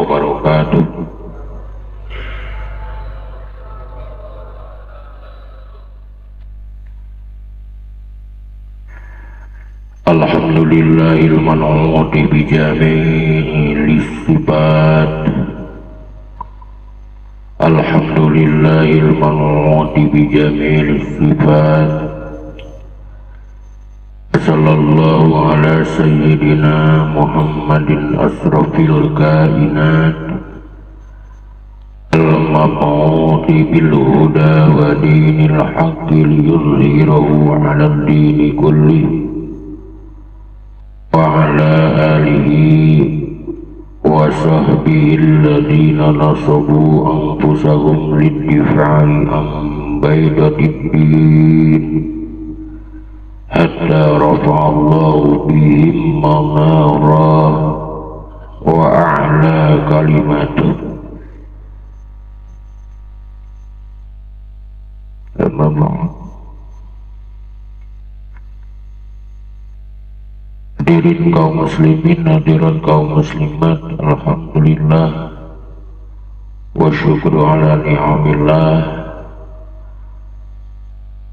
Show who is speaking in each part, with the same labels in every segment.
Speaker 1: Wabarakatuh. Alhamdulillahil man'uti bi jami'il sifat. Alhamdulillahil man'uti bi jami'il sifat. Sallallahu ala sayyidina Muhammadin asrafil kainat al-mab'uthi bil huda wa dinil haqqi liyuzhirahu ala dini kulli wa ala alihi wa sahbihi alladhina nasabu anfusahum lid-difa'i an baydatid din hatta rafa'allahu bihim manara wa a'la kalimatuh. Amma ba'd. Hadirin kaum muslimin, hadirat kaum muslimat, alhamdulillah wa syukru ala ni'amillah.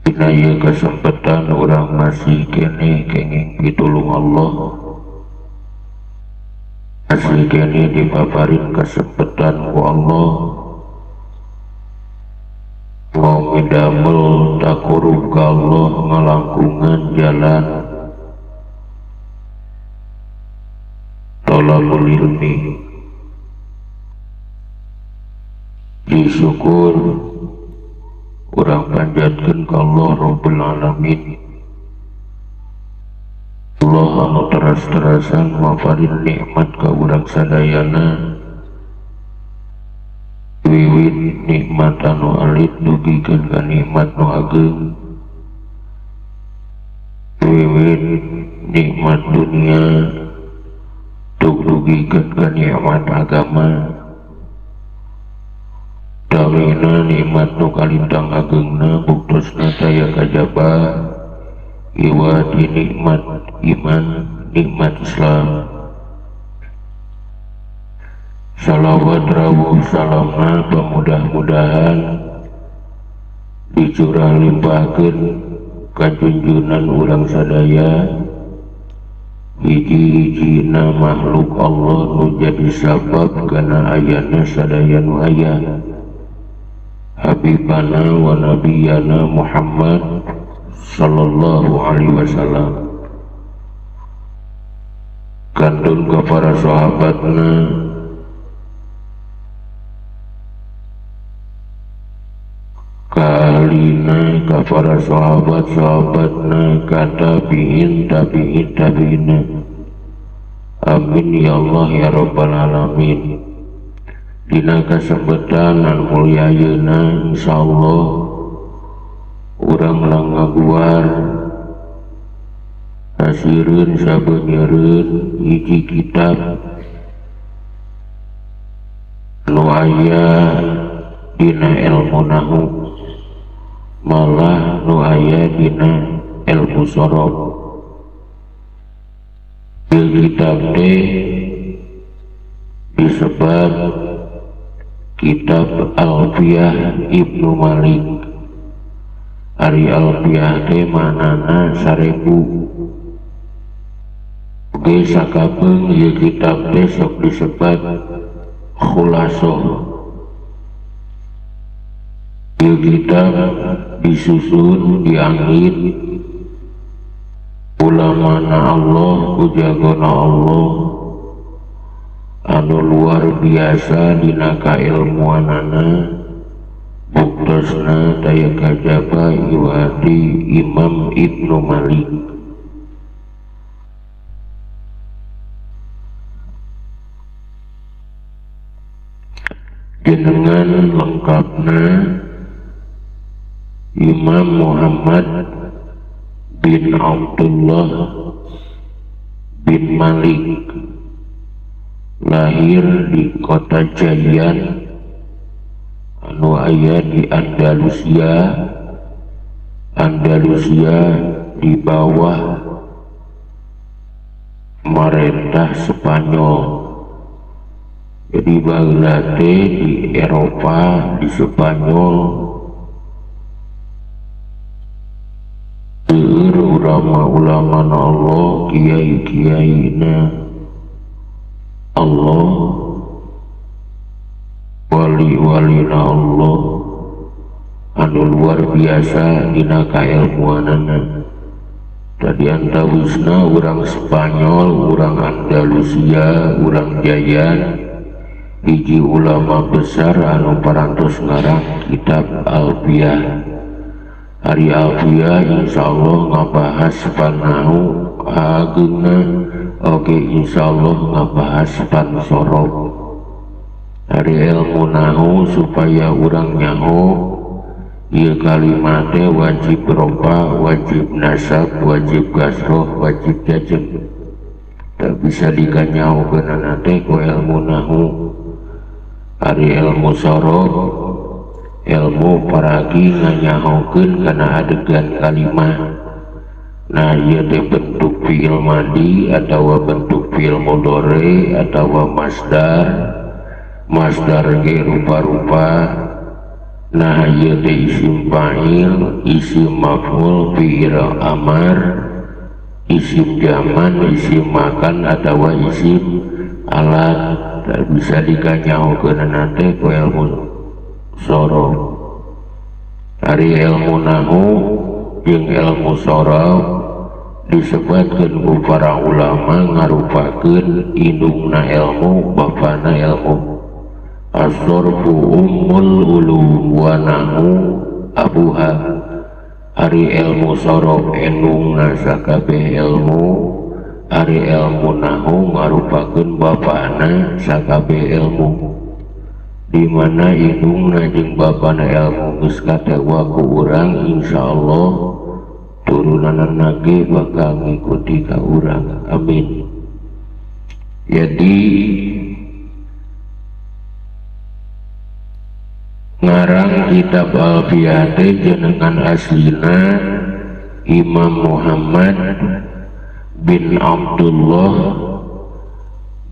Speaker 1: Dina ieu kesempatan urang masih keneh kenging pitulung Allah, masih keneh dipaparin kesempatan ku Allah mau ngidamel takurub ka Allah, ngalangkungan jalan tolabul ilmi. Disyukur urang panjatkeun ka Allah Rabbul Alamin, Allah anu teras-terasan maparin nikmat ka urang sadayana, wiwit nikmat anu alit dugikeun ka nikmat nu ageng, wiwit nikmat dunia dugikeun ka nikmat agama. Damina nikmat nu kalintang agengna buktosna taya kajaba iwati nikmat iman, nikmat Islam. Salawat rawuh salamna pamudah-mudahan dicurah limpahkeun ka junjunan urang sadaya, hiji-hijina makhluk Allah nu jadi sabab kana ayana sadaya nu aya, Habibana wa Nabiyana Muhammad sallallahu alaihi wasallam. Kantun ka para sahabatna, ka ahlina, ka para sahabat-sahabatna, ka tabi'in tabi'in tabi'ina. Amin ya Allah ya Rabbal Alamin. Dina kesempatan anu mulia ayeuna insyaallah urang langaguar hasireun sabeunyereun hiji kitab nu aya dina ilmu nahu, malah nu aya dina ilmu sorof. Ieu kitab teh disebat Kitab Alfiyah Ibnu Malik. Ari Alfiyah teh manana 1000. Oge sakapeung ieu kitab teh sok disebat Khulasoh. Ieu kitab disusun dianggit ulamana Allah, ku jagona Allah anu luar biasa dina kailmuanana, buktosna taya kajaba iwati Imam Ibnu Malik. Jenengan lengkapna Imam Muhammad bin Abdullah bin Malik, lahir di kota Jayan anu aya di Andalusia. Andalusia di bawah pemerintah Spanyol. Jadi baheula teh di Eropa, di Spanyol, seueur ulama-ulama na Allah, kiai-kiai na Allah, wali-wali na Allah anu luar biasa dina kailmuanana. Tadi antawisna urang Spanyol, urang Andalusia, urang Jayan, hiji ulama besar anu parantos ngarang kitab Alfiyah. Ari Alfiyah insyaallah ngabahas fan nahu ageungna, oke insyaallah ngabahas fan sorof. Ari ilmu nahu supaya urang nyaho ieu kalimat teh wajib rofa, wajib nasab, wajib kasroh, wajib jazm. Tak bisa dikanyahokeunana teh ku ilmu nahu. Ari ilmu sorof ilmu paragi nganyahokeun kana adegan kalimah. Nah, ieu teh bentuk fiil madi atawa bentuk fiil mudhari atawa masdar. Masdar ge rupa-rupa. Nah, ieu teh isim fa'il, isim maf'ul, fiil amar, isim zaman, isim makan atawa isim alat. Tak bisa dikanyahokeunana teh ku ilmu sorof. Ari ilmu nahu jeung ilmu sorof disebutkeun ku para ulama ngarupakeun indungna ilmu, bapana ilmu. As-sorfu ummul ulum wa nahu abuha. Ari ilmu sorof indungna sakabeh ilmu, ari ilmu nahu ngarupakeun bapana sakabeh ilmu. Di mana indungna jeung bapana ilmu geus katewa ku urang, insyaallah turunanna ge bakal ngikuti ka urang. Amin. Jadi ngarang kitab Alfiyah teh jenengan aslina Imam Muhammad bin Abdullah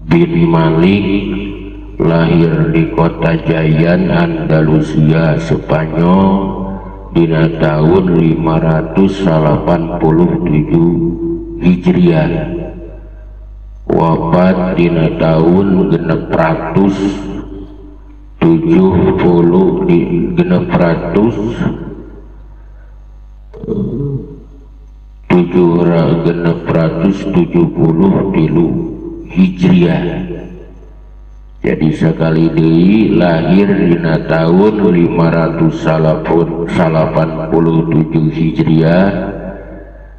Speaker 1: bin Malik, lahir di kota Jayan, Andalusia, Spanyol dina tahun 587 Hijriah, wafat dina tahun 670 di genep ratus tujuh 673 Hijriah. Jadi sekali deui lahir dina tahun 587 Hijriah,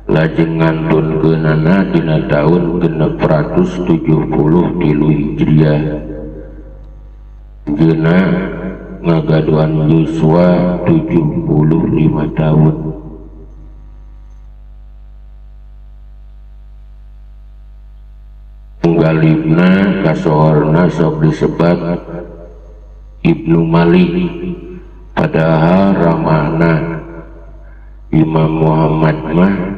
Speaker 1: lajeng ngantunkeunana dina tahun 673 Hijriah. Anjeunna ngagaduhan yuswa 75 tahun. Galibna kasohorna sok disebat Ibnu Malik, padahal ramana Imam Muhammad mah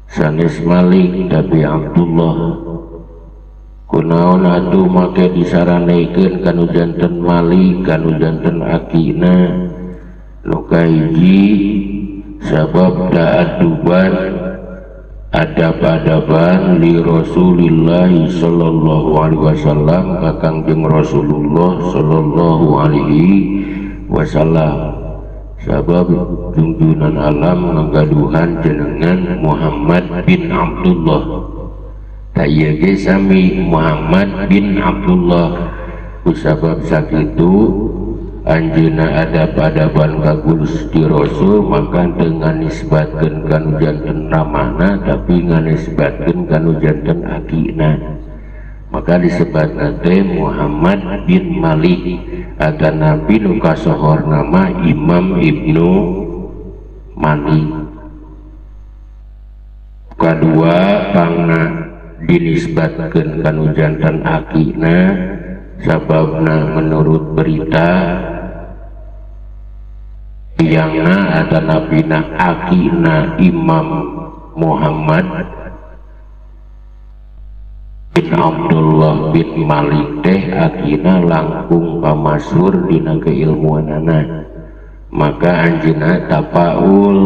Speaker 1: sanes Malik tapi Abdullah. Kunaon atuh make disaranekeun kanu janten Malik, kanu janten akina? Nu kahiji sabab ta'adduban, adab-adaban li Rasulillah sallallahu alaihi wasallam ka Kangjeng Rasulullah sallallahu alaihi wasallam. Sabab junjunan alam ngagaduhan jenengan Muhammad bin Abdullah. Ta ieu ge sami Muhammad bin Abdullah. Kusabab sakitu anjeunna adab-adaban ka Gusti Rasul, maka teu nganisbatkeun kanu janten ramana tapi nganisbatkeun kanu janten akina. Maka disebatna teh Muhammad bin Malik atanapi nu kasohor nama Imam Ibnu Malik. Kadua pangna dinisbatkeun kanu janten akina sababna menurut berita yangna atanapina akina Imam Muhammad Bin Abdullah bin Malik teh akina langkung pamasyhur dina keilmuanana. Maka anjeunna tapaul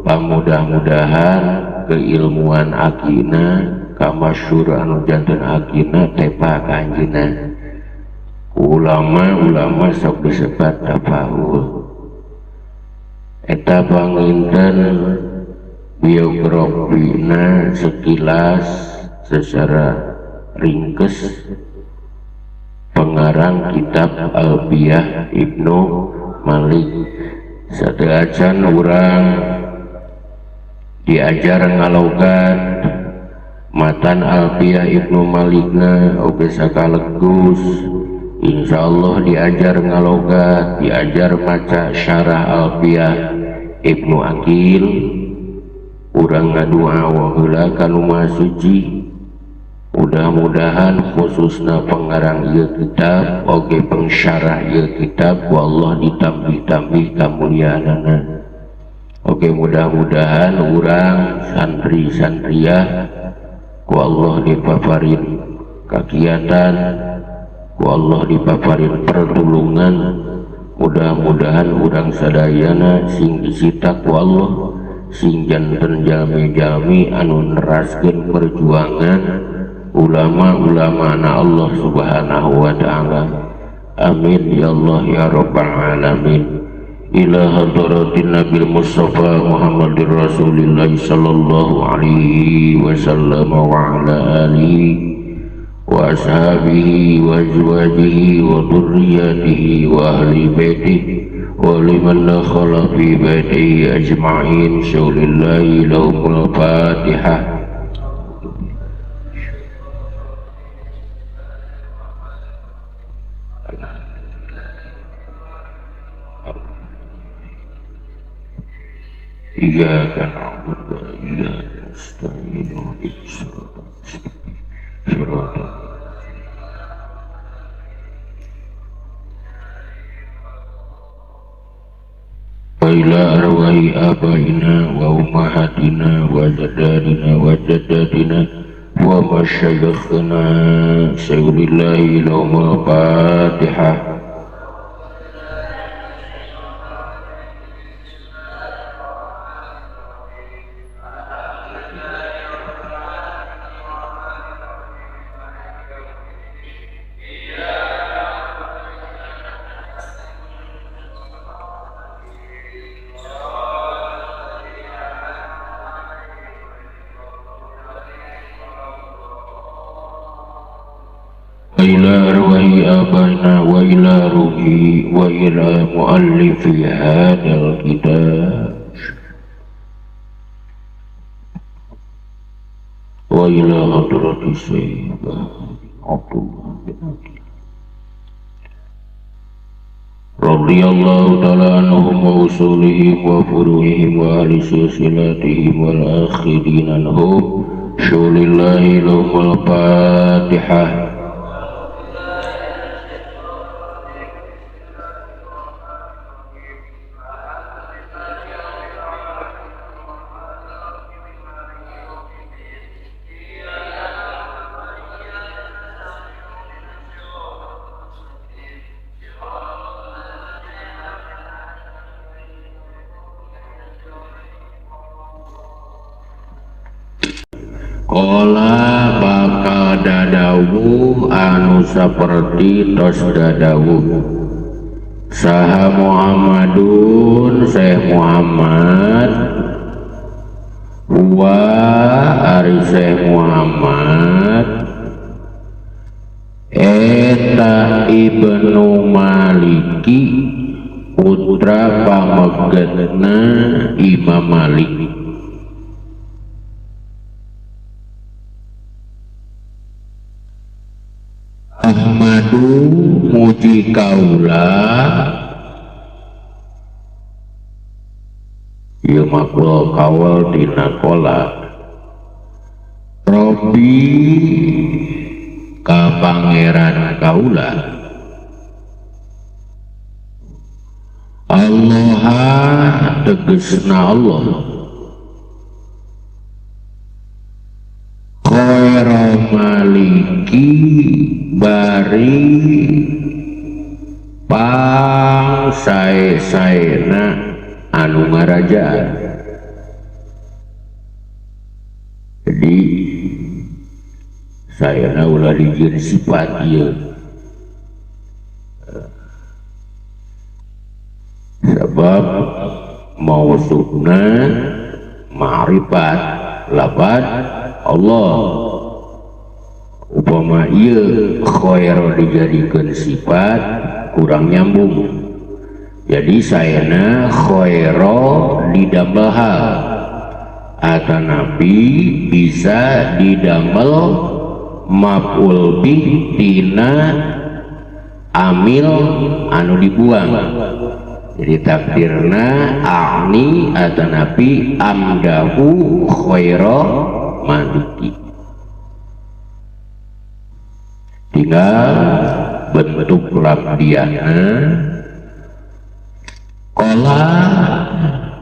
Speaker 1: pamudah-mudahan keilmuan akina kamasyhur anu janten akina tepa ka anjeunna. Ulama-ulama sok disebat tapaul. Eta panginten biografina sekilas secara ringkes pengarang kitab Alfiyah Ibnu Malik. Sateuacan urang diajar ngalogat matan Alfiyah Ibnu Malikna oge sakalegus insyaallah diajar ngalogat, diajar maca syarah Alfiyah Ibnu Aqil. Urang ngadua heula ka nu Maha Suci, mudah-mudahan khususna pengarang ieu kitab oge pengsyarah ieu kitab ku Allah ditambih-tambih kamuliaanana. Oge mudah-mudahan urang santri-santriah ku Allah dipaparin kagiatan, ku Allah dipaparin pertulungan. Mudah-mudahan urang sadayana sing disita ku Allah, sing janten jalmi-jalmi anu neraskeun perjuangan ulama-ulama na Allah Subhanahu wa ta'ala. Amin ya Allah ya rabbal alamin. Ila hadratin Nabil Mustafa Muhammadir Rasulillah sallallahu alaihi wasallam wa ala alihi wa ashabihi wa azwajihi wa dhurriyyatihi wa ahli baitihi wa liman dakhala fi baitihi ajma'in. Syaulillahi lahumul Fatihah. Iyyaka na'budu wa iyyaka nasta'in. Ihdinas siratal mustaqim. Siratal wa ila arwahi abaina wa ummahatina wa ajdadina wa jaddatina wa masyayikhina. Syaulillahi lahumul Fatihah. Ila arwahi abaina wa ila ruhi wa ila muallifi hadzal kitab wa ila hadrati sayyidina Abdullah bin Aqil radhiyallahu ta'ala anhum wa usulihim wa furu'ihim wa ahli silsilatihim wal akhirin anhum. Syulillahi lahumul Fatihah. Kola bakal dadawuh anu saperti tos dadawuh saha Muhammadun Syekh Muhammad huwa ari Syekh Muhammad eta Ibnu Maliki putra pamegetna Imam Malik. Ahmadu muji kaula ieu makul kawal dina kola Robbi ka pangeran kaula Allah tegesna Allah khaira Maliki bari pang sae-saena anu ngarajaan. Jadi saena ulah dijieun sifat ieu. Sebab mausufna ma'rifat lafaz Allah. Upama ieu khair dijadikeun sifat kurang nyambung. Jadi saena khaira didamel hal atanapi bisa didamel maf'ul bih tina amil anu dibuang. Jadi takdirna a'ni atanapi amdahu khaira maliki. Tinggal bentuk labdiana kola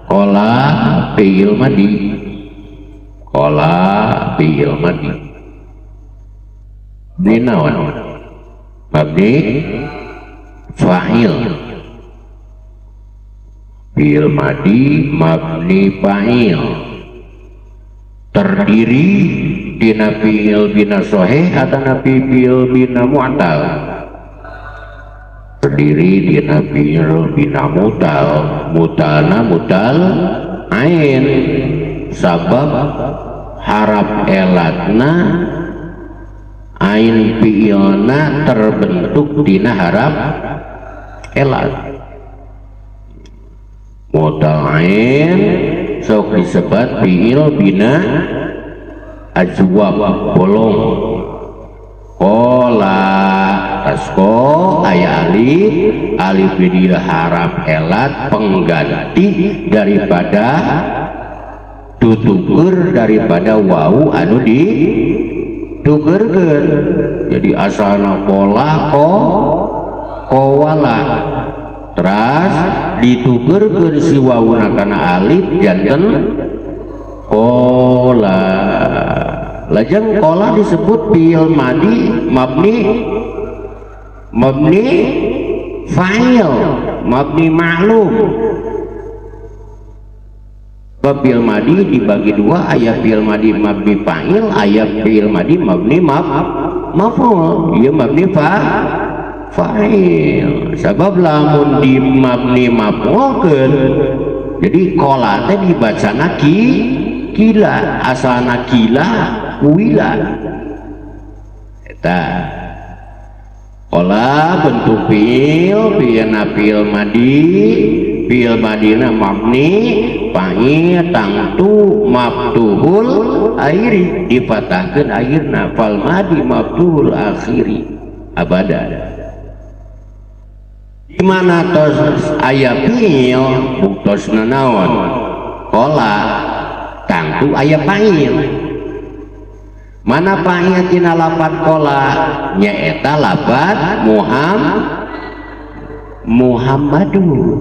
Speaker 1: kola fi'il madi, kola fi'il madi ini naon mabni fa'il, fi'il madi mabni fa'il terdiri dina fi'il bina soheh atau nabi fi'il bina mu'tal, terdiri dina fi'il bina mutal, mutalna mutal ain sabab harap elatna ain fi'ilna terbentuk dina harap elat. Mutal ain sok disebat fi'il bina ajwab bolong. Kola tasko aya alif, alif dia harap elat pengganti daripada tutukur daripada wau anu di tukerkeun. Jadi asalna kola ko kowala teras ditukerkeun si wauna kana alif janten kola. Lajeng kola disebut fi'il madi mabni mabni fa'il mabni ma'lum. Fi'il madi dibagi dua, aya fi'il madi mabni fa'il, aya fi'il madi mabni maf'ul. Ieu mabni fa'il. Sabab lamun di mabni maf'ulkeun, jadi kola teh dibacana ki kila, asalna kila kuila. Eta kola bentuk fi'il, fi'ilna fi'il madi, fi'il madina mabni fa'il tangtu maftuhul akhiri, dipatahkeun akhirna fal madi maftuhul akhiri abada. Di mana tos aya fi'il buktosna naon kola tangtu aya fa'il. Mana fa'il tina lafat kola nyaeta lafat Muhammadun,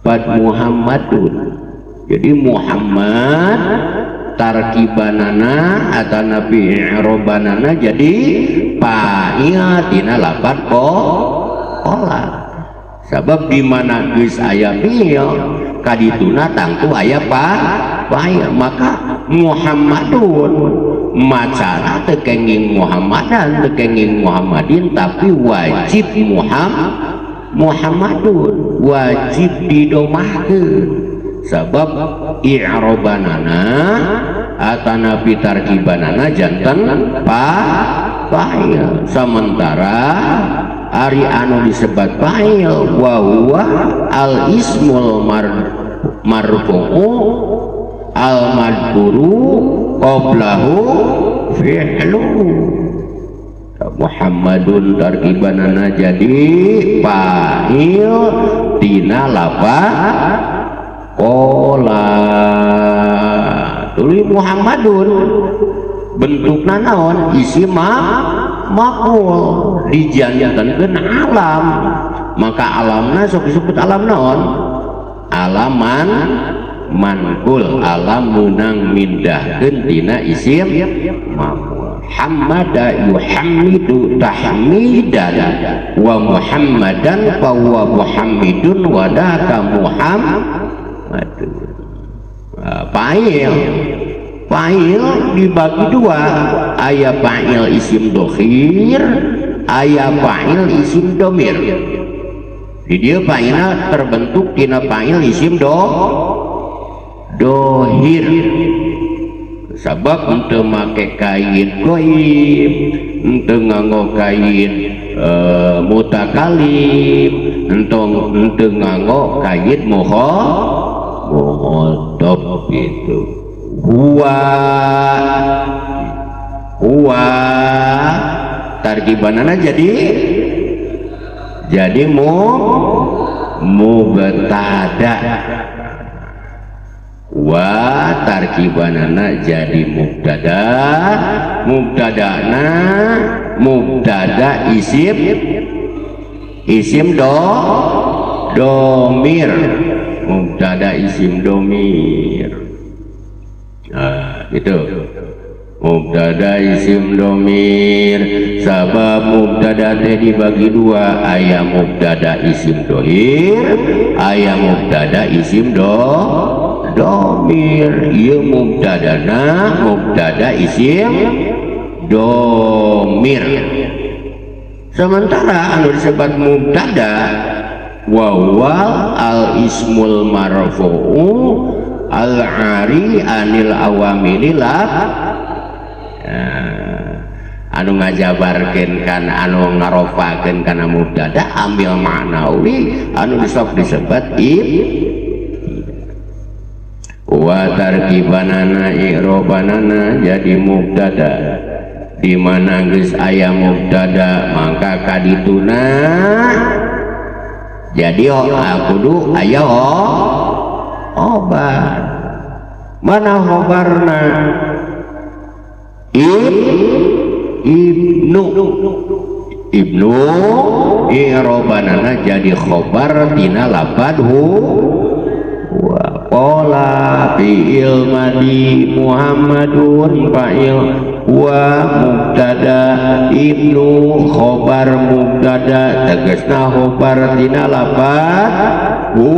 Speaker 1: lafat Muhammadun. Jadi Muhammad tarkibanana atau nabi i'robanana jadi fa'il tina lafat kola. Sabab di mana geus aya fi'il kadituna tangtu aya fa'il, maka Muhammadun macana teu kenging Muhammadan teu kenging Muhammadin, tapi wajib Muhammadun wajib didomahkeun. Sabab i'robanana atanapi tarkibanana janten fa'il. Sementara ari anu disebat fa'il wa huwa al ismul marfu'u al madhkuru qablahu fi'lu. Muhammadun tarkibanana jadi fa'il tina lafaz kola. Tuluy Muhammadun bentukna naon isi maf'ul dijantenkeun alam, maka alamna sok disebut alam naon alaman Manqul alam meunang mindahkeun tina isim maf'ul. Hamada yuhammidu tahmidan wa Muhammadan fa huwa Muhammidun wa daka Muhammadun. Fa'il, fa'il dibagi dua, aya fa'il isim dohir, aya fa'il isim domir. Di dieu fa'ilna terbentuk tina fa'il isim dohir, sabab henteu make kain goib, henteu nganggo kain mutakalim, henteu nganggo kain muhotob gitu. Huwa, huwa tarkibanana jadi mubtada. Wa tarkibanana jadi mubtada, mubtadana mubtada isim, isim domir, mubtada isim domir. Nah, gitu. Mubtada isim domir, sabab mubtada teh dibagi dua, aya mubtada isim dohir, aya mubtada isim domir. Ieu mubtadana mubtada isim domir. Sementara anu disebut mubtada wa huwa al ismul marfu'u al ari anil awamili la, anu ngajabarkeun kan anu ngarofakeun kana mubtada amil ma'nawi anu disok disebut wa tarkibanana i'robanana jadi mubtada. Di mana geus aya mubtada maka kadituna jadi kudu aya khobar. Mana khobarna? Ibnu, ibnu i'robanana jadi khobar tina lapad hu wa qala fi'il madi Muhammadun fa'il wa mubtada ibnu khobar mubtada tegasna khobar tina lapad hu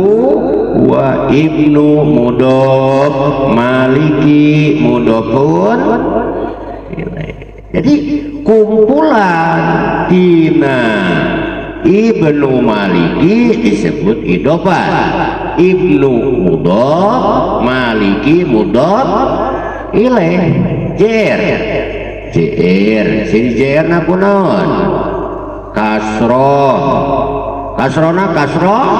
Speaker 1: wa ibnu mudhof maliki mudhofun ilaih. Jadi kumpulan tina ibnu maliki disebut idhofah, ibnu mudhof maliki mudhof ilaih. Jer jer sini jer na kunaon kasroh, kasrona kasroh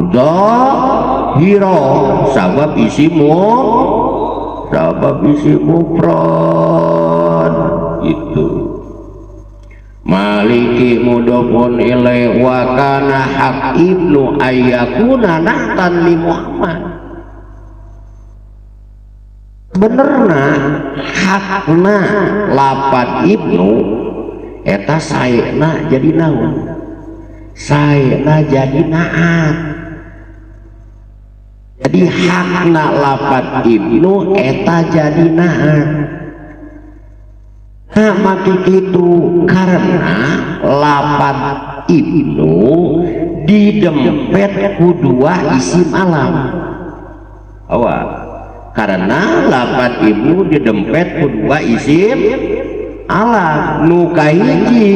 Speaker 1: dhahiro sabab isimu, sabab isi mufrad itu. Maliki mudhofun ilaih wa kana hak ibnu ayyakuna nahtan li Muhammad. Benerna hakna lapat ibnu eta saena jadi naon? Saena jadi naat. Jadi hakna lapat ibnu eta jadi naat. Nah maki kitu karena lapat ibnu didempet ku dua isim alam. Awa. Karena lapat ibnu didempet ku dua isim alam. Nu kahiji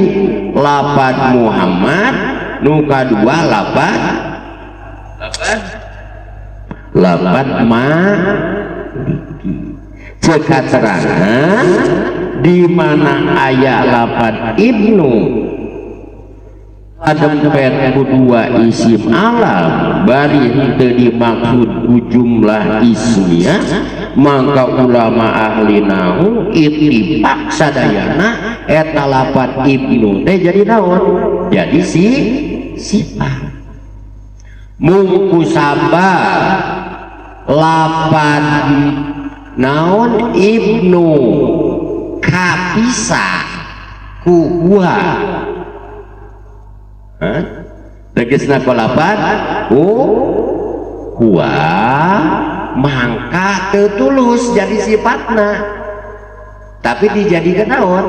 Speaker 1: lapat Muhammad, nu kadua lapat lapat maliki. Cek katerangan di mana aya lapat ibnu dempet ku dua isim alam bari henteu dimaksud ku jumlah ismiyah, maka ulama ahli nahu ittifaq sadayana eta lapat ibnu teh jadi naon? Jadi si sifat. Mungku sabab lapat naon ibnu kapisah ku huwa. Tegesna ku lapat hu huwa Mangka teu tulus jadi sifatna, tapi dijadikan naon?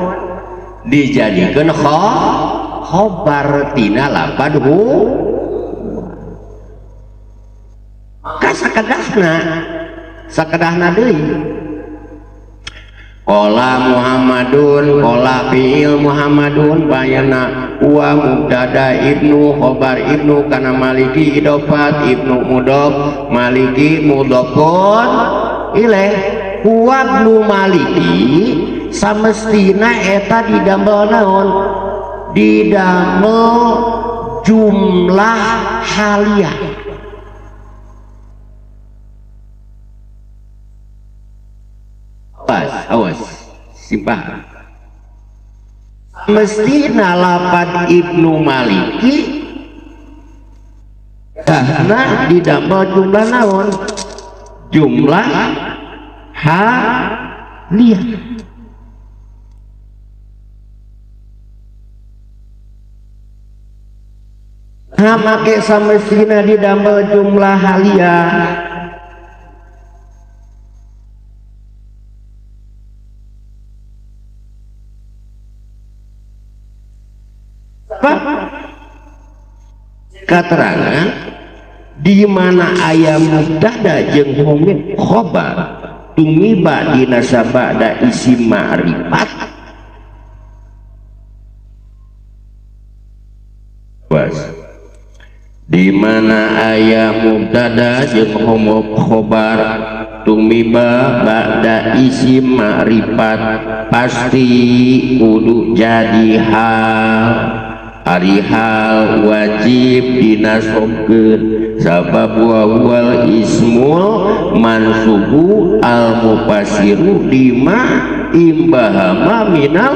Speaker 1: Dijadikan khobar tina lapad hu. Ka sakedahna, sakedahna deui. Qala Muhammadun, qala fi'il Muhammadun bayana wa mubtada ibnu khobar ibnu kana maliki idofat ibnu mudhof maliki mudhofun ilaih huwa ibnu maliki samestina eta didamel naon? Didamel jumlah haliyah. Awas, awas, simpah. Mestina lapad Ibnu Maliki karena didamel jumlah naon? Jumlah haliyah. Nah, make samestina didamel jumlah haliyah. Keterangan di mana ayam mubtada jeung homid khobar tumiba dina sabada isim ma'rifat was di mana ayam mubtada jeung homid khobar tumiba ba'da isim ma'rifat pasti kudu jadi hal. Ari hal wajib dinasobkeun sabab wa huwal ismul mansubu al mufassiru lima imbahama minal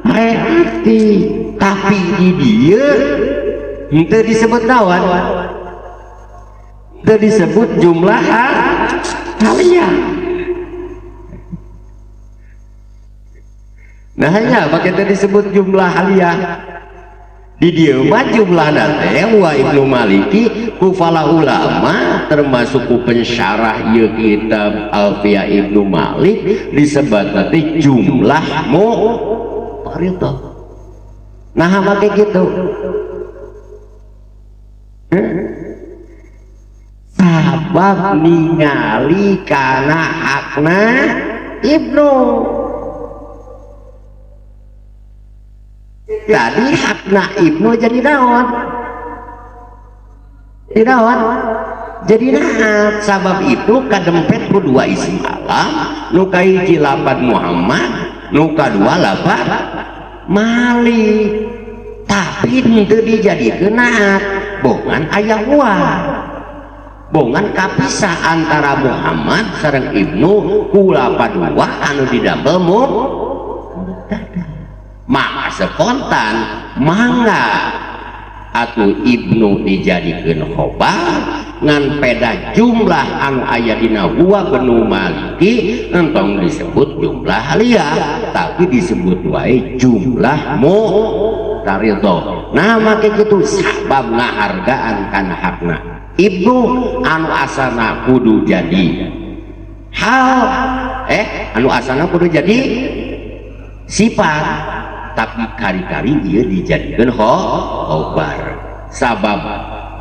Speaker 1: hayati. Tapi di dieu henteu disebut naon? Henteu disebut jumlah haliyah. Nah nya make teu disebut jumlah haliyah. Di dieu mah jumlahna teh wa Ibnu Maliki ku fala ulama termasuk ku pensyarah ieu kitab Alfiyah Ibnu Malik disebatna teh jumlah muqtarida. Nah make kitu. Sabab ningali kana hakna Ibnu. Tadi hakna Ibnu jadi naon? Jadi naon? Jadi naat. Sabab itu kadempet ku dua isim alam, nu kahiji lapad Muhammad, nu kadua lapad Malik. Tapi henteu dijadikeun naat, bongan aya wa. Bongan kapisah antara Muhammad sareng Ibnu ku lapad wa anu didamel mubtada. Maka spontan mangga atuh Ibnu dijadikeun khobar ngan peda jumlah anu aya dina huwa benu Maliki entong disebut jumlah haliyah tapi disebut wae jumlah muqtarida. Nah make kitu sabab ngahargaan kana hakna Ibnu anu asana kudu jadi hal anu asana kudu jadi sifat tapi kari-kari ieu dijadikeun khobar. Sabab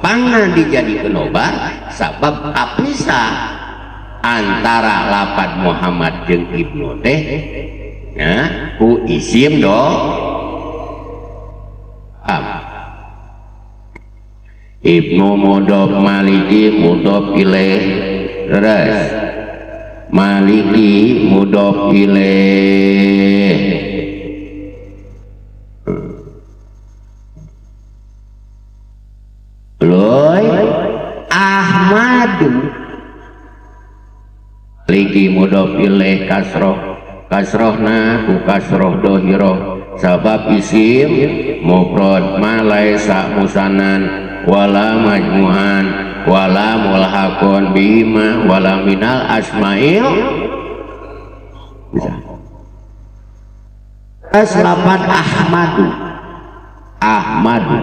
Speaker 1: pangan dijadikeun khobar sabab kapisah antara lapad Muhammad jeung Ibnu teh nya ku isim do am. Ibnu mudhof Maliki mudhof ilaih terus Maliki mudhof ilaih. Loy Ahmadu Maliki mudhof ilaih kasroh kasrohna ku kasroh dohiroh sabab isim mufrad ma laisa musanan wala majmu'an wala mulhaqun bima wala minal asma'il bisa. Lapan Ahmadu Ahmadu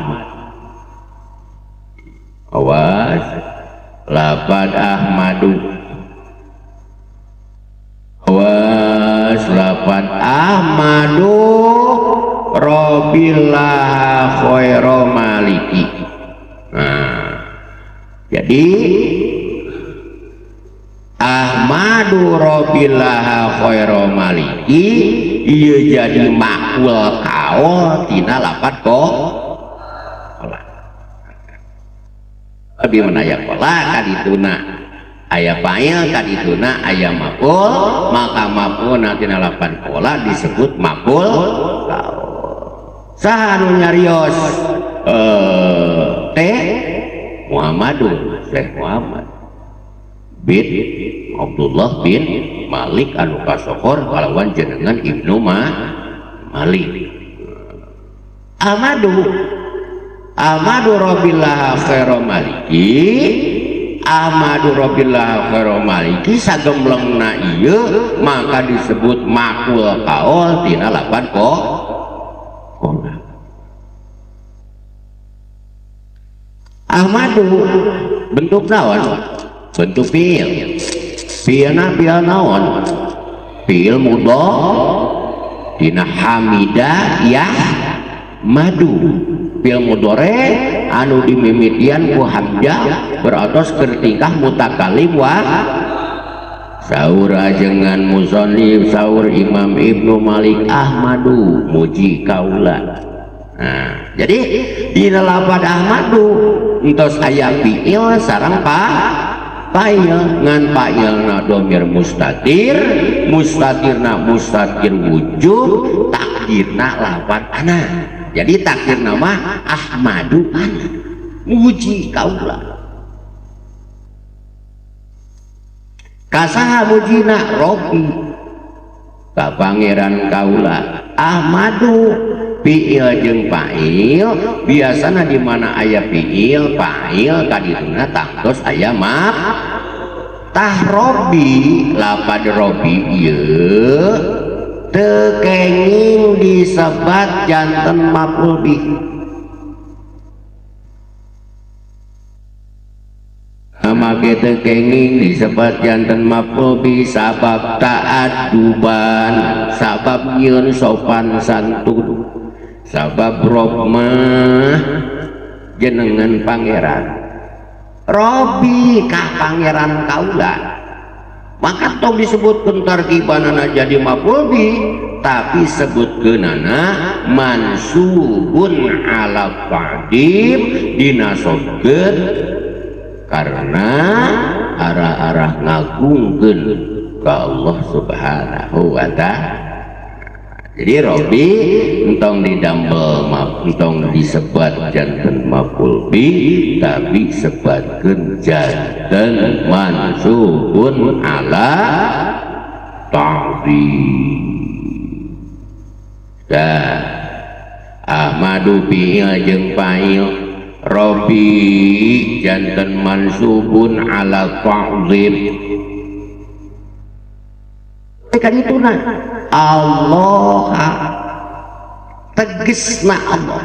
Speaker 1: awas lapan Ahmadu lapan Ahmadu Robillah khaira maliki. Nah, jadi Ahmadu Robillah khaira maliki ieu jadi makul kaul tina lapan qola. Abi menaya qola kadituna aya fa'il kadituna aya maf'ul, maka maf'ul tina lapan qola disebut maf'ul kaul. Saha anu nyarios teh Muhammadun Syekh Muhammad bin Abdullah bin Malik anu kasohor kalawan jenengan Ibnu Malik. Ahmadu Ahmadu Robillah khaira maliki, Ahmadu Robillah khaira maliki sagemblengna ieu maka disebut makul kaul tina lapan qola. Ahmadu bentuk naon? Bentuk fiil. Fiilna fiil naon? Fiil mudho dina hamida yah madu. Fiil mudhari anu dimimitian ku hamzah beratos keur tingkah mutakalim wa saur ajengan musannif saur Imam Ibnu Malik Ahmadu muji kaula. Nah, jadi dina lapad Ahmadu entos aya fiil sareng fa'il, ngan fa'ilna domir mustatir, mustatirna mustatir wujub, takdirna lawan ana. Jadi takdirna mah Ahmadu ana muji kaula. Kasaha mujina Robbi ka pangeran kaula. Ahmadu fiil jeung fa'il biasana di mana aya fiil fa'il kadituna tangtos aya maf tah Robbi lapad Robbi ieu teu kenging disebat janten maf'ul bih. Make teu kenging disebat janten maf'ul bih sabab ta'aduban, sabab nyieun sopan santun, sabab Rob mah jenengan pangeran. Robbi ka pangeran kaula. Maka tong disebutkeun tarkibanana jadi maf'ul bih, tapi sebutkeunana mansubun ala ta'dim dinasobkeun karena arah-arah ngagungkeun ka Allah Subhanahu wa ta'ala. Jadi Robbi entong didamel entong disebat janten maf'ul bih, tapi sebatkeun janten mansubun ala ta'zim. Da Ahmadu fi'il jeung fa'il Robbi janten mansubun ala ta'zim. Kan itu nah Allah tegesna Allah.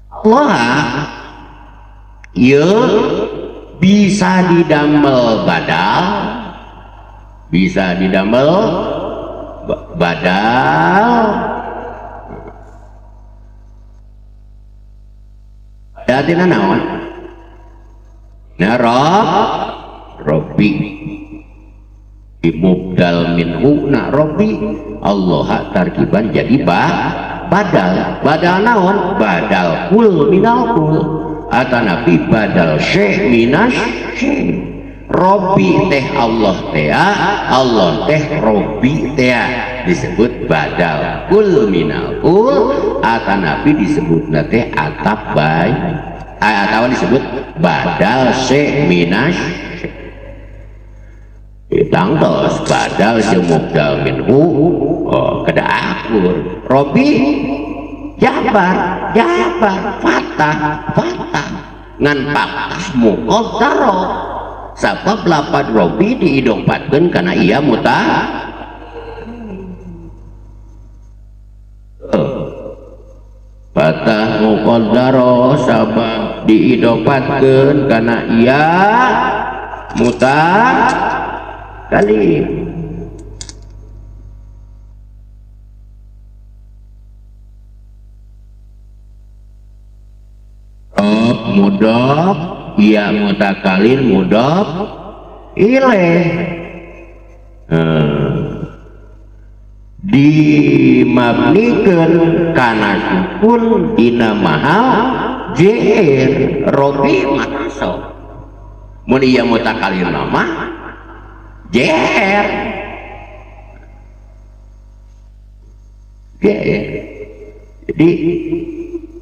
Speaker 1: Allah ieu bisa didamel badal, bisa didamel badal. Tina naon? Na Rob Robbi mubdal minhu na Robbi Allah tarkiban jadi badal. Badal naon? Badal kul minal kul atanapi badal syekh minas syekh. Robbi teh Allah teh, Allah teh Robbi teh disebut badal kul minal kul atanapi disebutna teh atap bay atau disebut badal syekh minas tangtos badal jeung mubdal minhu. Oh, kada akur Robbi jabar jabar fatah fatah ngan patah muqaddaro sabab lapad Robbi diidopatkeun kana ia muta patah muqaddaro sabab diidopatkeun kana ia muta. Mutakalim. Mudhof ya mutakalim mudhof ilaih. Dimabnikeun kana sukun dina mahal jer robi mataso. Mun ieu mutakalim mah jer jer. Jadi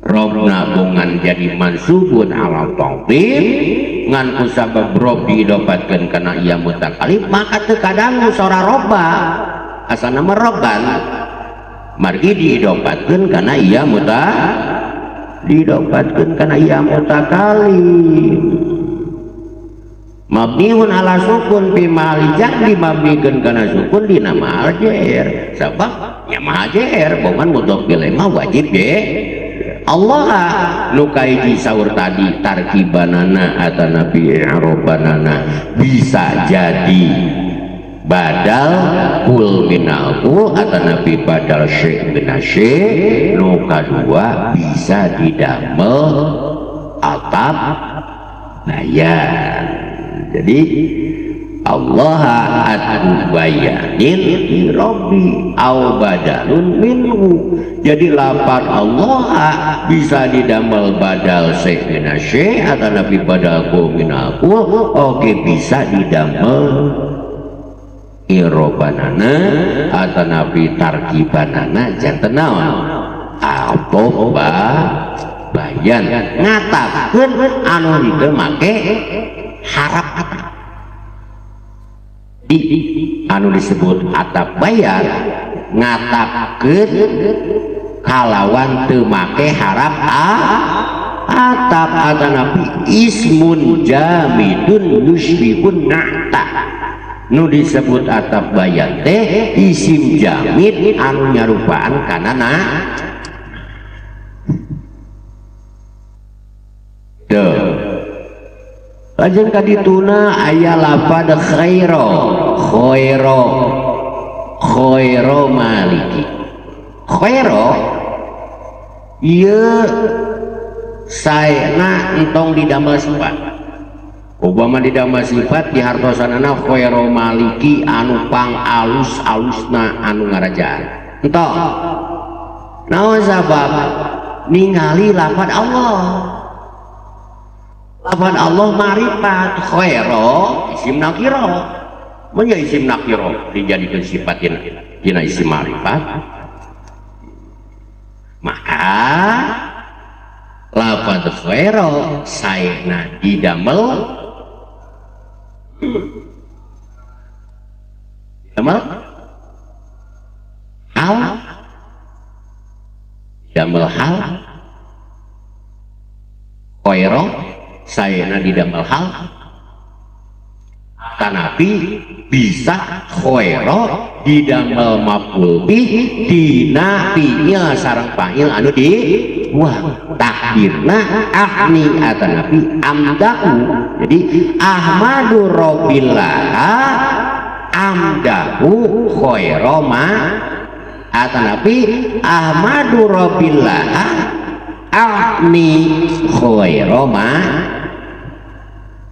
Speaker 1: robna bongan jadi mansubun ala ta'zim ngan kusabab rob didapatkeun kana ieu mutakalim maka teu kadangu sora roba asana mah roban margi didapatkeun kana ieu muta didapatkeun kana ieu mutakalim mabniun ala sukun fi mahali jar dimabnikeun kana sukun dina mahal jer sabab nya mahal jer bongan mudhof ilaih mah wajib ge Allah nu kahiji saur tadi tarkibanana atanapi i'robanana bisa jadi badal kul minal kul atanapi badal syai' minasy' nu kadua bisa didamel atap bayan. Jadi Allah atu bayanin li rabbi au badalun minhu. Jadi lapan Allah bisa didamel badal syai' minasy' atau nabi badal ku minal ku, oke bisa didamel irobanana atau nabi tarkibanana janten naon atau bayan ngatapkeun anu henteu make harap atap. Di anu disebut atap bayan ngatapkeun kalawan teu make harap atap atanapi ismun jamidun yusbihun na'ta. Nu disebut atap bayan teh isim jamid anu nyarupaan kana na teu. Lajeng kadituna aya lapad khairo khairo khairo maliki khairo ieu saena entong didamel sifat. Obama didamel sifat di hartosanana khairo maliki anu pang alus-alusna anu ngarajaan entong. Naon sabab ningali lapad Allah. Lapan Allah marifat khairo isim nakiro. Mun isim nakiro dijadikeun sifat dina isim marifat maka lafaz khairo saena didamel damel hal damel hal khairo saena didamel hal tanapi bisa khairo didamel maf'ul bih dina fi'il sareng fa'il anu di wah takdirna ahni atanapi amdahu. Jadi ahmadu rabbillah amdahu khairo ma atanapi ahmadu rabbillah ahni khairo ma.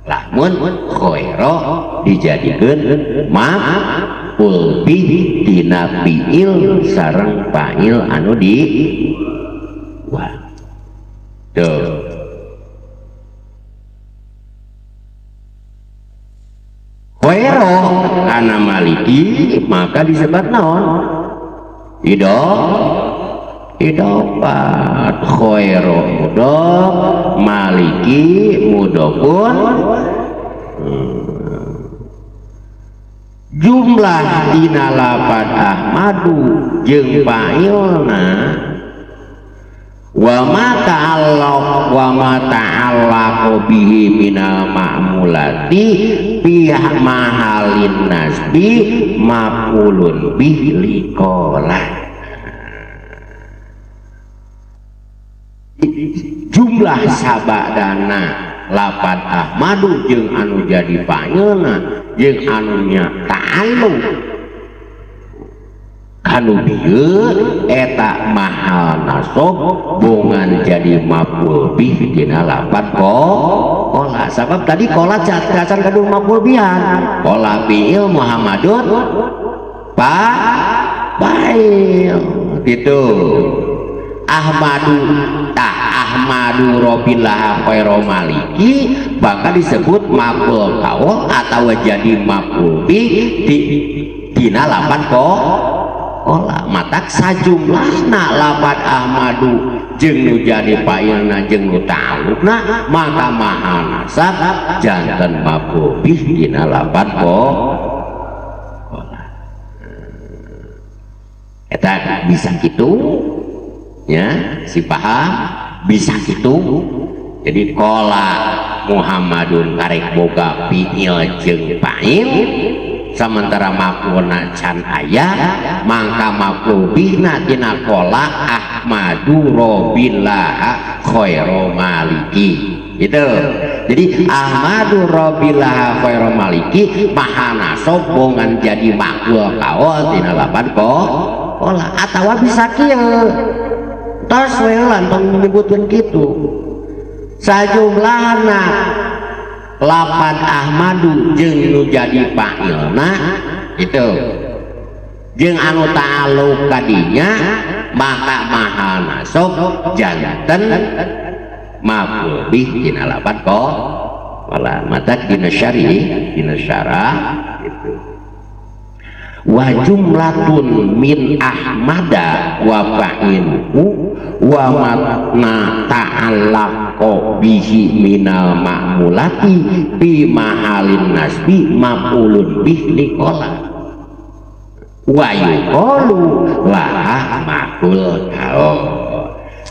Speaker 1: Lamun khairo dijadikeun maf'ul bih dina fi'il sareng fa'il anu di wah tuh. Khairo kana maliki maka disebut naon idopat khairo mudhof maliki mudhofun. Jumlah dina lapad ahmadu jeung fa'ilna wa ma ta'allaq wa ma ta'allaqu bihi minal ma'mulati fi mahalin nasbi maf'ulun bih liqala. Jumlah sabadana lapad ahmadu jeung anu jadi fa'ilna jeung anu nya ta'alluq kanu dieu eta mahal nasab bongan jadi maf'ul bih dina lapat qola sabab tadi qola cacan kadu maf'ul bihan qola fi'il Muhammadun fa'il gitu. Ahmadu tah Ahmadu Robillah khairu maliki bakal disebut maf'ul qaul atau jadi maf'ul bih di dina lapan qola matak sajumlahna lapat Ahmadu jeung nu jadi fa'ilna jeung nu ta'alluqna maka maha nasab janten maf'ul bih dina lapat qola eta bisa kitu ya si paham bisa gitu. Jadi qola Muhammadun karek boga fi'il jeung fa'il sementara maf'ulna can aya mangka maf'ul bihna tina qola Ahmadu Robillah khairu maliki gitu. Jadi Ahmadu Robillah khairu maliki maha nasab bongan jadi maf'ul qaul tina lapan qola atawa bisa kieu tos we tong menyebutkeun kitu sajumlahna lapan Ahmadu jeung nu jadi fa'ilna itu jeung anu ta'alluq kadinya maka maha nasab janten maf'ul bih dina lapan qola mata dina syarih dina syarah gitu. Wa jumlatun min ahmada wa fa'iluhu wa matna ta'allaqo bihi minal ma'mulati fi mahalin nasbi maf'ulun bih liqola wa yuqalu laha maf'ul qaul.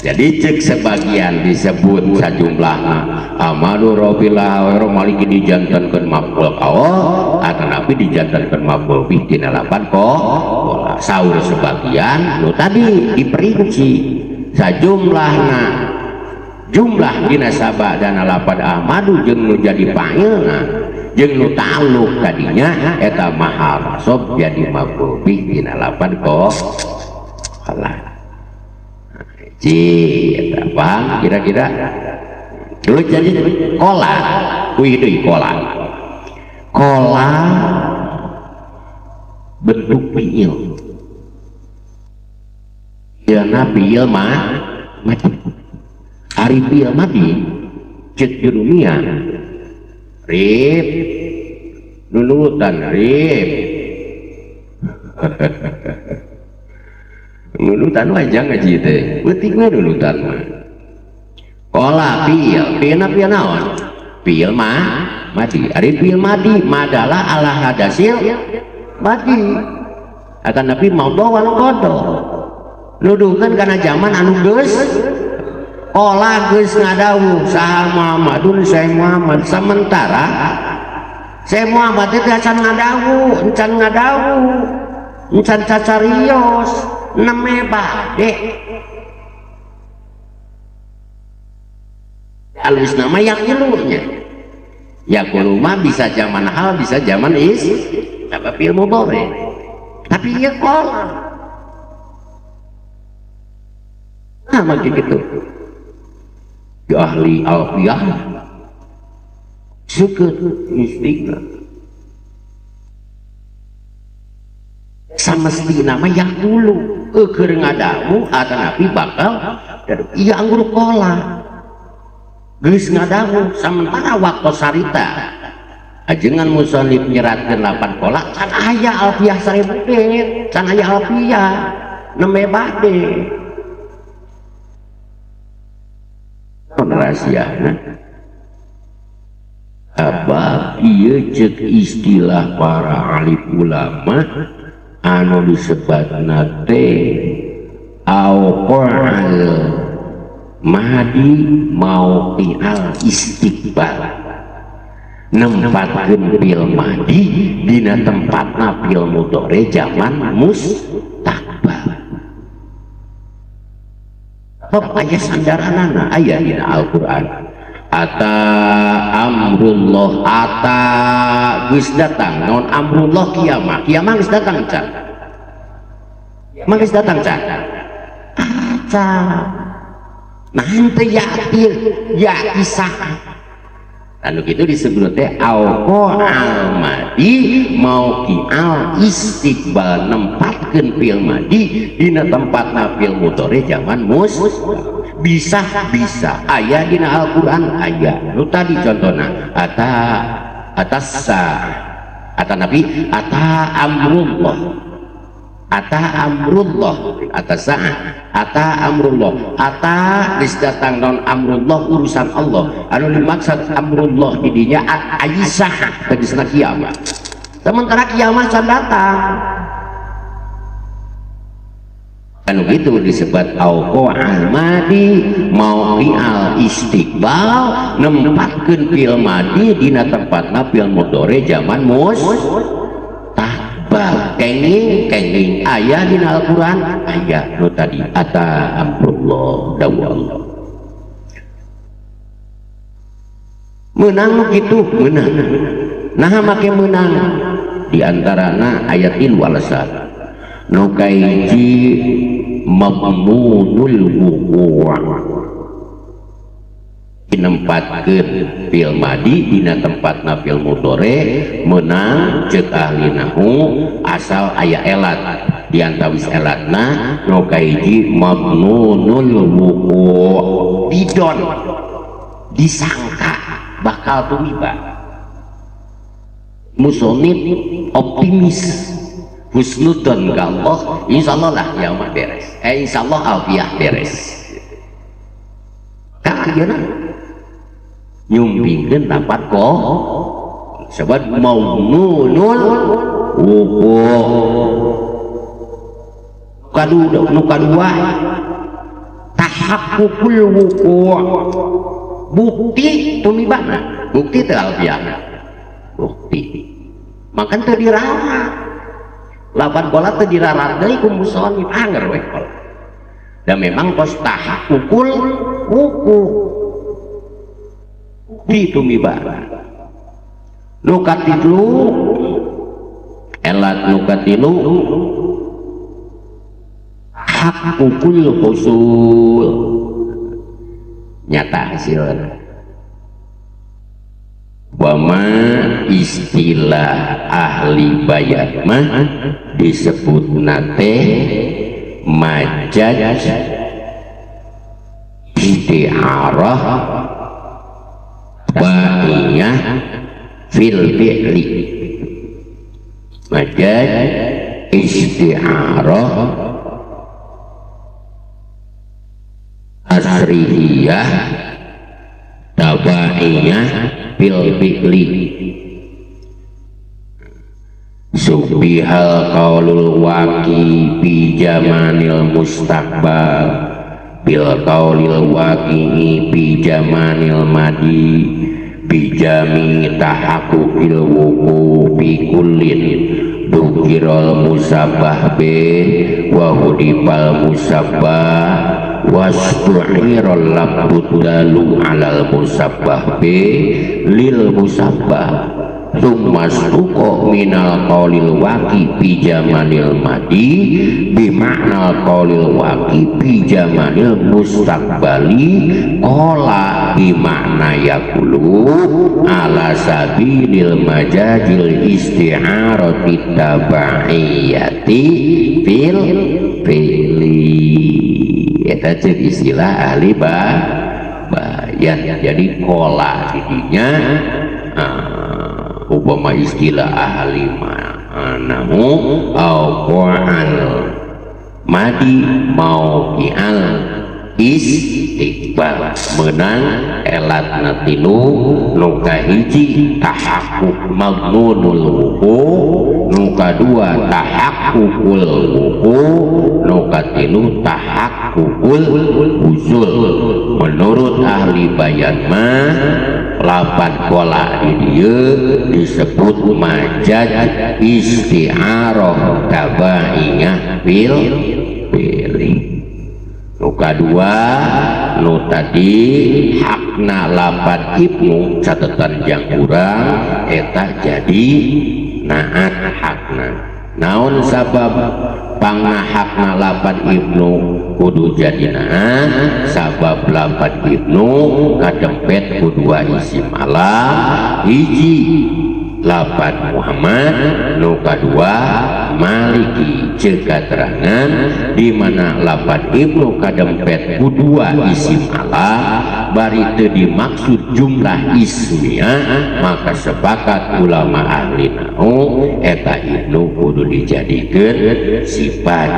Speaker 1: Jadi cek sebagian disebut sajumlahna Ahmadu Robillah wa maliki dijantankeun maf'ul qaul atanapi dijantankeun maf'ul bih dina lapan qola saur sebagian nu tadi diperinci sajumlahna jumlah dina sabadana lapan Ahmadu jeung nu jadi fa'ilna jeung nu ta'alluq tadinya eta mahal nasab jadi maf'ul bih dina lapan qola. Eta paham kira-kira dulu. Jadi qola kuih deui qola qola bentuk fi'il fi'ilna fi'il madi ari fi'il madi cek jurumia rip nunulutan rip nulutan wajah ngaji teh beutik we nulutan mah qola fi'il fi'ilna fi'il naon fi'il madi ari fi'il madi madalah ala hadasil madi akan tapi maudhu wal qada nuduhkeun kana zaman anu geus qola geus ngadawuh saha Muhammadun Syekh Muhammad sementara Syekh Muhammad teh acan ngadawuh encan ngadawuh encan cacarios neme bade alus nama yang ilunya ya kuluma bisa zaman hal bisa zaman is apa fil mudhari tapi ya qola nah maka gitu di ahli alfiyah seukeut istighna samesti nama yang dulu keur ngadamu atanapi bakal iya anggur qola geus ngadamu sementara waktu sarita ajengan musonif nyeratkeun lapan qola can aya alfiyah 1000 bait can aya alfiyah nembe bade rahasiana apa ieu ceuk istilah para alim ulama anu disebatna teh auqal mahdi mauqial istiqbal nempatkeun fil mahdi dina tempatna fil mudhari zaman mustaqbal. Bab aya sandaranana aya dina Al-Qur'an Ata amrullah, ata geus datang naon amrullah kiamah. Kiamah geus datang can? Mah geus datang can? Acan. Nah henteu yakin ya kisah anu kitu disebut teh auqa'al madi mauqi'al istiqbal, nempatkeun fi'il madi dina tempatna fi'il mudhari zaman mus. Bisa bisa aya dina Al-Qur'an, aya nu tadi contohna ata atassa ata nabi ata amrullah, ata amrullah, ata sa'ah, ata amrullah, ata geus datang naon amrullah urusan Allah. Anu dimaksud amrullah di dinya aisah tegasna kiamat, sementara kiamat can datang. Anu gitu disebut auqa'al madi mauqi'al istiqbal, nempatkeun fi'il madi dina tempatna fi'il mudhari zaman mus takbal. Kenging kenging aya dina Al-Qur'an, aya nu tadi ata amrullah dawuh Allah. Meunang nu kitu meunang. Naha make meunang? Di antarana ayat tilu alasan. Nu kahiji mamnunul wuqu', dinempatkeun fi'il madi dina tempatna fi'il mudhari meunang ceuk ahli nahwu asal aya elat. Di antawis elatna nu kahiji mamnunul wuqu', didon disangka bakal tumiba. Musonib optimis husnudzon ka Allah, insyaallah lah ya mah beres, insyaallah alfiah beres. Kak ayeuna nyumpingkeun tempat kok sebab maununul wuqu'. Kadu nu kadua tahaqqukul wuqu', bukti tumibana, bukti teu alfiahna, bukti makan teu dirarat lapan kola teu dirarat deui ku musonif anger we kola. Dan memang kos tahaqqukul wuqu' di tumibana. Nu katilu elat nu katilu haqqukul husul, nyata hasilna. Wama istilah ahli bayan mah disebut nate majaz isti'arah ba'iyah fil fi'li, majaz isti'arah asrihiyah tabaiyah fil fi'li. Subihal qaulul waqi fi jamanil mustaqbal bil qaulil waqi fi jamanil madi bi jami tahaqquqil wuqu fi kullin dukiral musabbah be wa hudifal musabbah wastu'iral labdud dalu alal musabbah be lil musabbah tsummastuqa minal qaulil waqi fi jamanil madi bi ma'nal qaulil waqi fi jamanil mustaqbali qala bi ma'na yaqulu ala sabilil majazil isti'arati tabaiyati fil fi'li. Eta ceuk istilah ahli bayan. Jadi qala didinya upama istilah ahli ma'nahu auqa'al madi mauqi'al istiqbal menang elatna tilu nu kahiji tahaqquq magnunul wuqu, nu kadua tahaqququl wuqu, nu katilu tahaqququl usul. Menurut ahli bayan mah lapan kola di dieu disebut majaz isti'arah tabaiyah fil fi'li. Nu kadua nu tadi hak Hakna lapad ibnu, catatan jang urang eta jadi naat hakna. Naon sabab pangna hakna lapad ibnu kudu jadi naat? Sabab lapad ibnu kadempet ku dua isim alam, hiji lapad Muhammad, nu kadua Maliki. Ceuk katerangan di mana lapad ibnu kadempet ku dua isim alam bari teu dimaksud jumlah ismiyah, maka sepakat ulama ahli nahwu eta ibnu kudu dijadikeun sifat.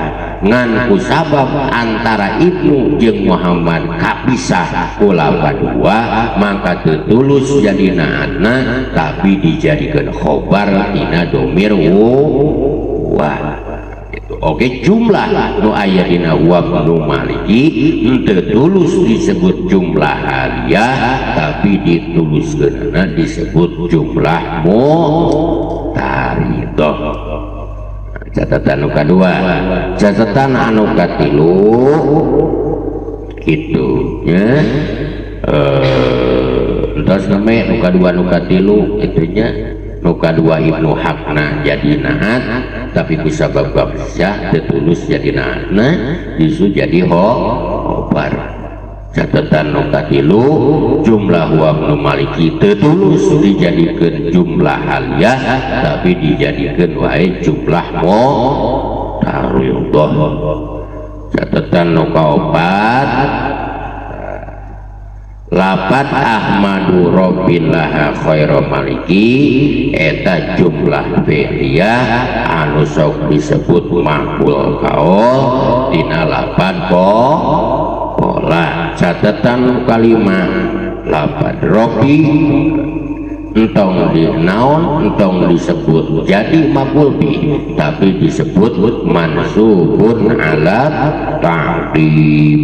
Speaker 1: Ngan ku sabab antara ibnu jeung Muhammad kapisah ku lapad dua, maka teu tulus jadi naatna, tapi dijadikeun khobar tina domir wa gitu. Oke, jumlah nu aya dina huwa ibnu Maliki henteu tulus disebut jumlah haliyah, tapi dituluskeunana disebut jumlah mu'taridah. Catatan anu kadua. Catatan anu katilu kitu nya, entos name nu kadua, nu katilu itu nya. Nu kadua ibnu hakna jadi naat, tapi ku sabab gabsyah teu tulus jadi naatna, justru jadi khobar. Catatan nu katilu, jumlah huwa ibnu Maliki teu tulus dijadikeun jumlah haliyah, tapi dijadikeun wae jumlah mu'taridah. Catatan nu kaopat, lapad Ahmadu Robbillaha khairu Maliki eta jumlah fi'liyah anu sok disebut maf'ul qaul dina lapad qola. Catatan kalima, lapad Robbi entong di naon, entong disebut jadi maf'ul bih, tapi disebut mansubun ala ta'dib.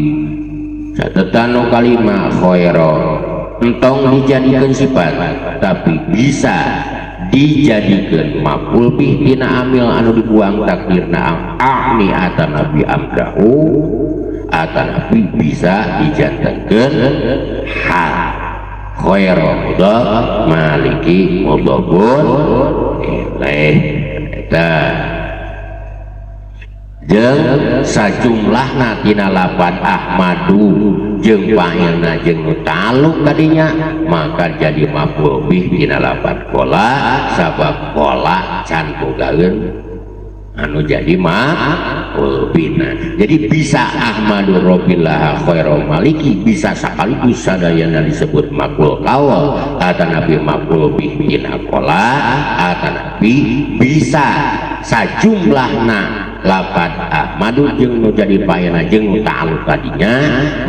Speaker 1: Catatan nu kalima, khaira entong dijadikan sifat, tapi bisa dijadikan maf'ul bih tina amil anu dibuang takdirna a'ni atanapi amdahu, atanapi bisa dijantenkeun hal. Khaira mudhaf, Maliki mudhafun ilaih. Eta jeung sajumlahna tina lapad Ahmadu jeung fa'ilna jeung nu ta'alluq kadinya, maka jadi maf'ul bih tina lapad qola, sabab qola can bogaeun anu jadi maf'ul bihna. Jadi bisa Ahmadu Robbillah khairu Maliki bisa sekaligus sadayana disebut maf'ul qaul atanapi maf'ul bih tina qola, atanapi bisa sajumlahna lapad Ahmadu jeung nu jadi fa'ilna jeung nu ta'alluq kadinya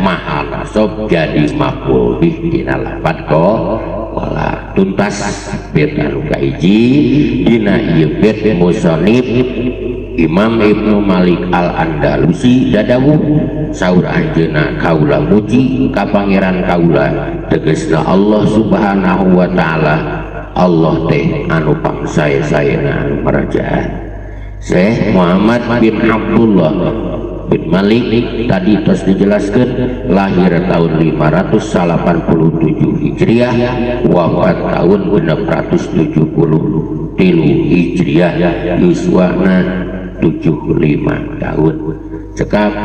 Speaker 1: mahal nasab jadi maf'ul bih dina lapad qola. Tuntas bait anu kahiji. Dina ieu bait musonib Imam Ibnu Malik Al-Andalusi dadawuh, saur anjeunna, "Kaula muji ka Pangeran kaula, tegasna Allah Subhanahu wa taala. Allah teh anu pangsae-saena, anu marajaan." Syekh Muhammad bin Abdullah bin Malik tadi terus dijelaskan lahir tahun 587 Hijriah, wafat tahun 673 Hijriah, yuswana 75 tahun. Cekap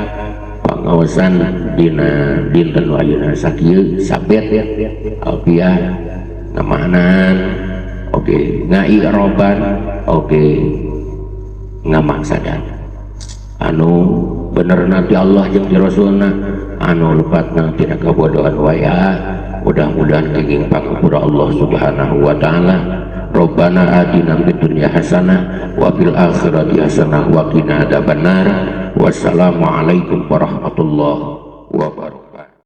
Speaker 1: pangaosan dina dinten ayeuna sakieu. Sabet alfiah ngamanan, oke ngairoban, oke ngamaksadan. Anu bener nanti Allah jeung di Rasulna, anu lepatna tina kabodohan waya. Mudah-mudahan kenging pangapura Allah Subhanahu wa taala. Rabbana atina fid dunya hasanah wa fil akhirati hasanah wa qina adzabannar. Wassalamualaikum warahmatullahi wabarakatuh.